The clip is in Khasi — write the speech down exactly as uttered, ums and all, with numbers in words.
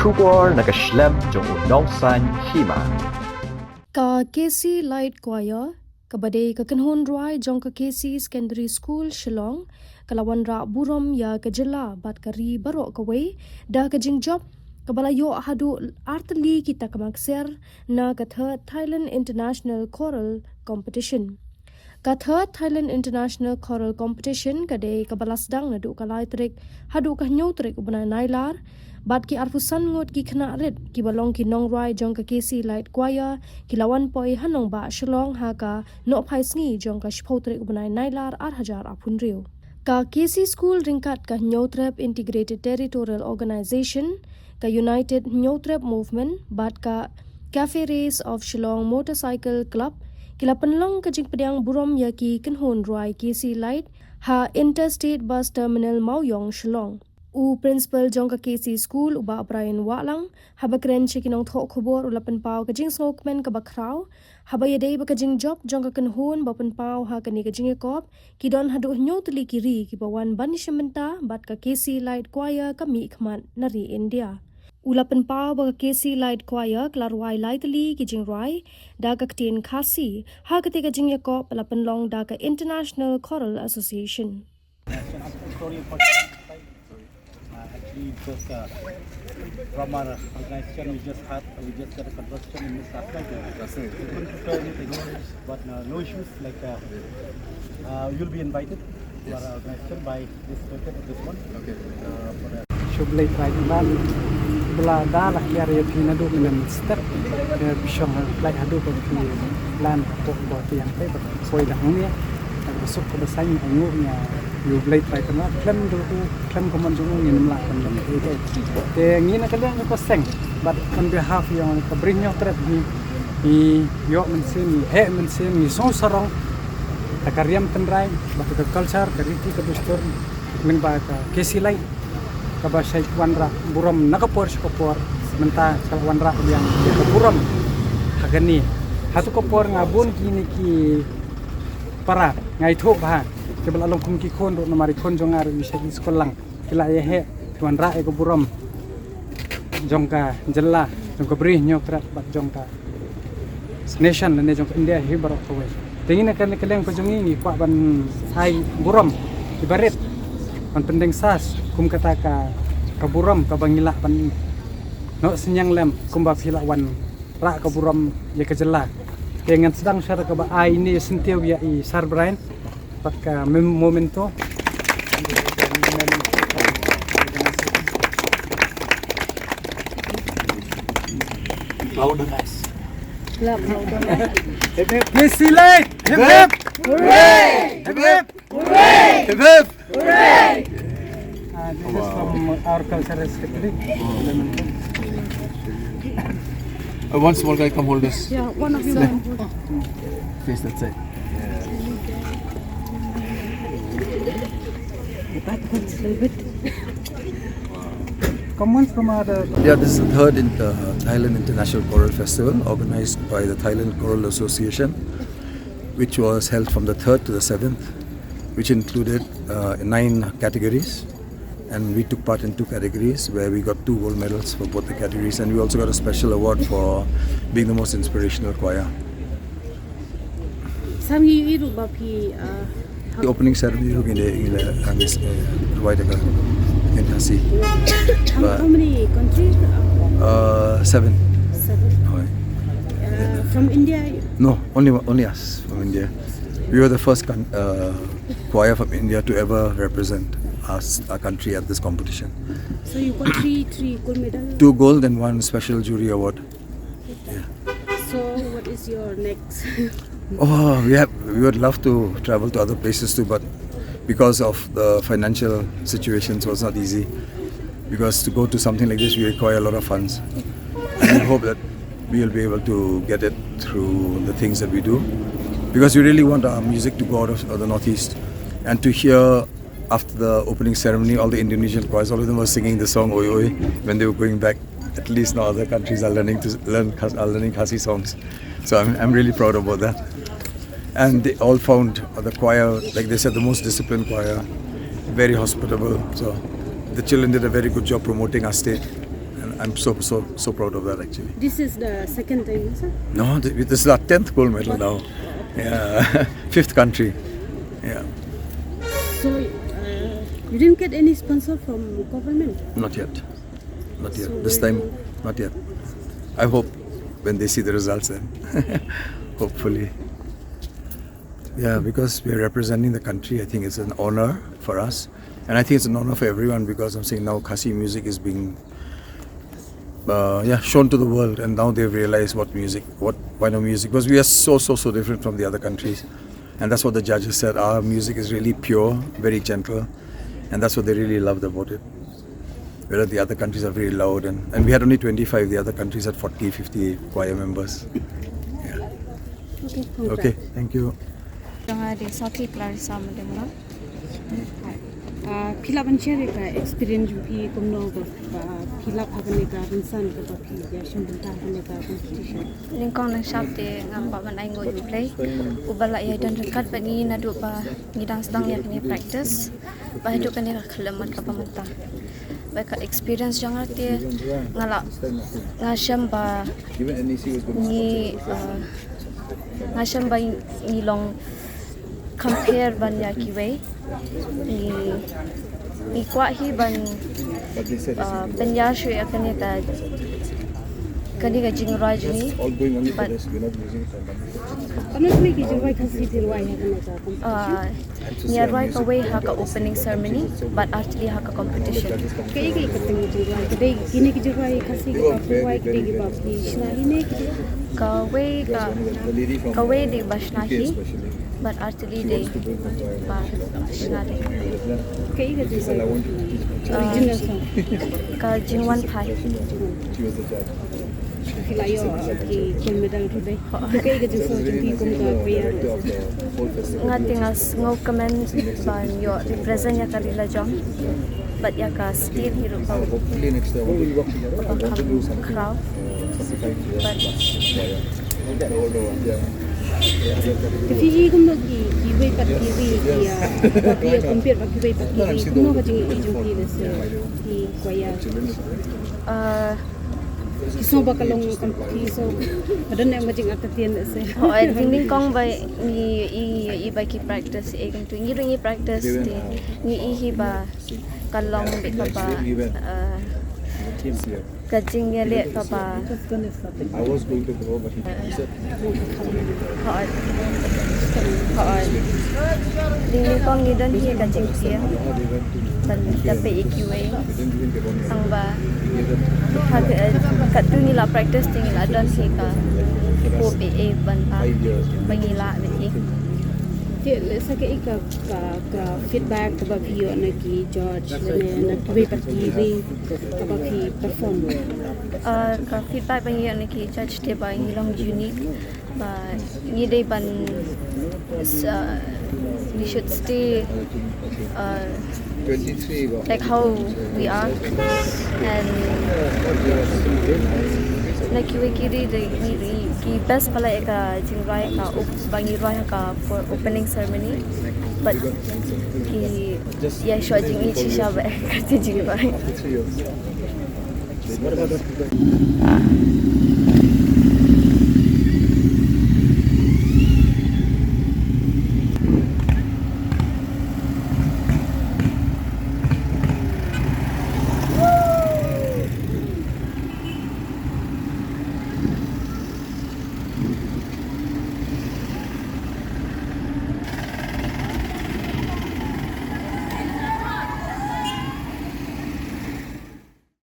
Khubor na ka shlem jong u nongsaiñ hima. Ka K C Light Choir, kaba dei ka kynhun rwai jong ka K C Secondary School Shillong, ka la wanrah burom ïa ka jylla bad ka ri baroh kawei da ka jingjop kaba la ïoh haduh artylli ki takma ksiar na ka Third Thailand International Choral Competition. Ka Third Thailand International Choral Competition ka dei kaba la sdang naduh ka lai tarik haduh ka hynñiew tarik u bnai Nailar, bad ki arphew san ngut ki khynnah rit kiba long ki nongrwai jong ka K C Light Choir ki la wan poi ha nongbah Shillong ha ka nohphai sngi jong ka shiphew tarik u bnai Nailar ar hajar arphew hynriew. Ka K C School ryngkat ka Hynñiewtrep Integrated Territorial Organization, ka United Hynñiewtrep Movement bad ka Cafe Race of Shillong Motorcycle Club ki la pynlong ka jingpdiang burom ïa ki kynhun rwai K C Light ha Interstate Bus Terminal Mawïong, Shillong. U Principal jong ka K C School, u Bah Brian Wahlang, haba kren sha ki nongthoh khubor u la pynpaw ka jingsngewkmen kaba khraw haba ïadei bad ka jingjop jong ka kynhun ba pynpaw ha kane ka jingïakop, ki don haduh hynñiew tylli ki ri kiba wan ban ïashim bynta bad ka K C Light Choir ka mihkhmat na ri India. U la pynpaw ba ka K C Light Choir ka la rwai lai tylli ki jingrwai da ka ktien Khasi ha katei ka jingïakop ba la pynlong da ka International Choral Association. Uh, actually, just uh, from our organization, we just had, we just got a conversation in this last night. We couldn't prepare anything, but uh, no issues. Like uh, uh, you'll be invited to our organization by this thirtieth of this month. Okay. Uh, for the Shu Blei Trai Kynrad, ba la da la kiar ïa phi naduh mynne mynstep. Ïa phi shong ha Blei haduh ba phi plan hapoh ba phi ïeng poi ba poi da hangne. Ba suk ba saiñ, ainguh ïa u Blei Trai Kynrad, khlem da u, khlem ka mon jong u ngin ym lah ban leh ei ei. Te ngi na ka liang ka seng, but on behalf ïa ka Bri Hynñiewtrep ngi, ngi ïoh mynsiem, ngi heh mynsiem, ngi sngewsarong da ka riam tynrai bad ka culture, ka riti ka dustur lyngba ka K C Light, kaba shait wanrah burom na ka por sha ka por. Mynta ka la wanrah biang ïa ka burom ha kane. Hato ka por nga bun kine ki para nga ithuh bha, kiba la long kum ki khun ruh namar i khun jong nga ruh i shait i skul lang, ki la ïa heh, ki wanrah ïa ka burom jong ka jylla, jong ka Bri Hynñiewtrep bad jong ka nation lane jong ka India hi baroh kawei. Te ngi na ka, na ka liang ka jong ngi ngi kwah ban ai burom iba rit, ban pyndeng sas kum kata ka, ka burom kaba ngi lah ban noh synñiang lem kumba phi la wanrah ka burom ïa ka jylla. Te ngan sdang sha kaba ai ine syntiew ïa i Sir Brian. Pat ka mem-, memento. Louder, guys. Clap louder. Hip hip. Yes, Silai. Hip hip. Hooray. Hip hip. Hooray. Hip hip. Hooray. Uh, this is from our cultural secretary. Uh, one small guy, come hold this. Yeah, one of you. Face that side. Come on, from other. Yeah, this is the third in, uh, Thailand International Choral Festival, organized by the Thailand Choral Association, which was held from the third to the seventh, which included uh, nine categories. And we took part in two categories where we got two gold medals for both the categories, and we also got a special award for being the most inspirational choir. Sam, you, you ba phi, uh, the opening ceremony ruh ngi la, uh, ngi, uh, provide ka in Khasi. How, how many countries? Uh, seven. Seven. Hoi. Uh, from India? No, only, only us from India. We were the first con- uh, choir from India to ever represent us, our country, at this competition. So you got three, three gold medals? Two gold and one special jury award. Yeah. So what is your next? Oh, we have, we would love to travel to other places too, but because of the financial situation, so it's not easy. Because to go to something like this, we require a lot of funds. And we hope that we will be able to get it through the things that we do. Because we really want our music to go out of, of the Northeast and to hear after the opening ceremony, all the Indonesian choirs, all of them were singing the song Oi Oi when they were going back. At least now other countries are learning to learn Khas- are learning Khasi songs. So I'm, I'm really proud about that. And they all found the choir, like they said, the most disciplined choir, very hospitable. So the children did a very good job promoting our state. And I'm so, so, so proud of that, actually. This is the second time, sir. No, th- this is our tenth gold medal now. Yeah, fifth country. Yeah. So uh, you didn't get any sponsor from government? Not yet. Not yet. So This will time, you- not yet. I hope when they see the results then. Hopefully. Yeah, because we're representing the country, I think it's an honor for us. And I think it's an honor for everyone because I'm seeing now Khasi music is being uh, yeah, shown to the world, and now they've realized what music, what Waino music, because we are so, so, so different from the other countries. And that's what the judges said. Our music is really pure, very gentle, and that's what they really loved about it. Whereas the other countries are very loud, and, and we had only twenty-five, the other countries had forty, fifty choir members. Yeah. Okay, Okay, thank you. Jong nga dei Sophie Clarissa Mdimla. Uh, phi lah ban share ka experience jong phi kumno ba ba phi lah ha kane ka rynsan kaba phi ïa shim bynta ha kane ka competition. Nyngkong nyngshap te nga kwah ban ai nguh ïa U Blei uba la ïa don ryngkat bad ngi naduh ba ngi dang sdang ïa kane practice ba haduh kane ka khyllipmat kaba mynta. Ba ka experience jong nga te nga la nga shem ba ngi uh, nga shem ba ngi long compare ban ïa kiwei. Ngi ngi kwah hi ban uh, ban ïa shu ïa kane ka kane ka jingrwai jong ngi. But Kano kano ki jingrwai Khasi phi rwai ha kane ka competition? uh, ngi rwai kawei ha ka opening ceremony, but actually ha ka competition. Kaei kaei ka teng jingrwai? Ka dei kine ki jingrwai Khasi kiba phi rwai ki dei kiba phi shna hi ne ki dei? Kawei ka kawei dei ba shna hi, but actually dei ba shna dei. Kaei ka jingrwai? Original song. Ka jingwan phai. Phi la ïoh ki gold medal ruh dei. Kaei ka jingsngew jong phi kum ka choir? Nga te nga sngewkmen ban ïoh represent ïa ka ri la jong bad ïa ka state hi ruh ba kham khraw. Bad Te phi i kumno ki kiwei pat ki ri ki ïa ba phi ïa compare bad kiwei pat ki ri, kumno ka jingïohi jong phi lehse ki choir? uh, Ki sngew ba ka long kam phi sngew ba don em ka jingartatien lehse. Hooid, ding ding kong ba ngi i i ba ki practice e kong tu ngi ruh ngi practice te ngi i hi ba ka long bit kaba uh, ka jingïaleh kaba I was going to go, but he said, hooid hooid. Ding ding kong ngi don hi ka jingpynim ban da peit ïa kiwei. Tang ba ha ka katto ngi la practice te ngi la don hi ka hope eh ban ba ba ngi la bit hi. Te lehse kaei ka ka ka feedback kaba phi ïoh na ki judge lane na kiwei pat ki ri kaba phi perform? Uh, ka feedback ba ngi ïoh na ki judge te ba ngi long unique ba ngi dei ban uh, we should stay uh, like how we are and na kiwei ki ri dei ngi ri ki best pala ïa ka jingrwai ka op- ba ngi rwai ha ka for opening ceremony, but ki ïa shoh jingïeit shisha ba ka jingrwai.